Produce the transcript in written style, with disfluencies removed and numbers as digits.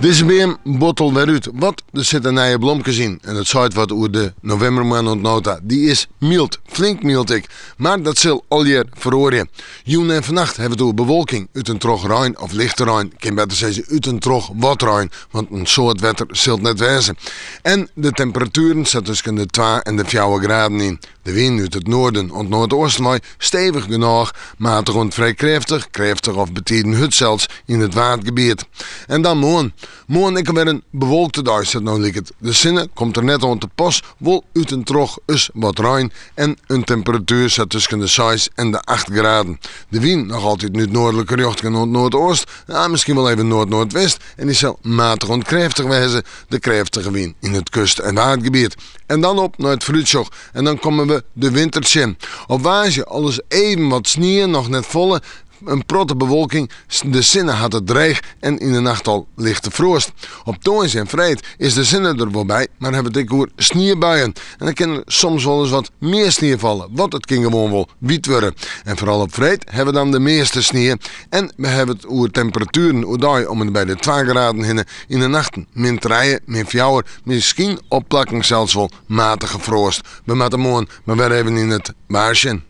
Dizze beam bottel wer út, want der sitte nije blomkes yn. En dat seit wat oer de novimbermoanne oant no ta. Dy is myld, flink myld ek. Mar dat sil allegear feroarje. Jûn en fannacht hawwe we it oer bewolking, út en troch rein of lichte rein. Kin better sizze út en troch wat rein, want in soad wetter sil it net wêze. En de temperatueren sa tusken de twa en de fjouwer graden yn. De wyn út it noarden oant noardeasten wei stevich genôch, matich oant frij krêftich, krêftich of betiden hurd sels yn it Waadgebiet. En dan moarn. Moarn ek alwer in bewolkte dei sa't it no liket. De sinne komt der net oan te pas, wol út en troch ris wat rein en in temperatuer sa tusken de seis en de acht graden. De wyn noch altyd út noardlike rjochtingen oant noardeast, ja, miskien wol even noard-noardwest en dy sil matich oant krêftich wêze, de krêftige wyn yn it kust- en Waadgebiet. En dan op nei it foarútsjoch en dan komme we de winter tsjin. Op woansdei alris even wat snie, noch net folle, in protte bewolking, de sinne hat it dreech en yn de nacht al lichte froast. Op tongersdei en freed is de sinne der wol by, mar hawwe we it ek oer sniebuien. En dan kin der soms wol ris wat mear snie falle, want it kin gewoan wol wiet wurde. En foaral op freed hawwe we dan de measte snie. En we hawwe it oer temperatueren oerdei om en by de twa graden hinne, yn de nachten min trije, min fjouwer, miskien op plakken sels wol matige froast. We moatte moarn mar wer even yn it waar sjen.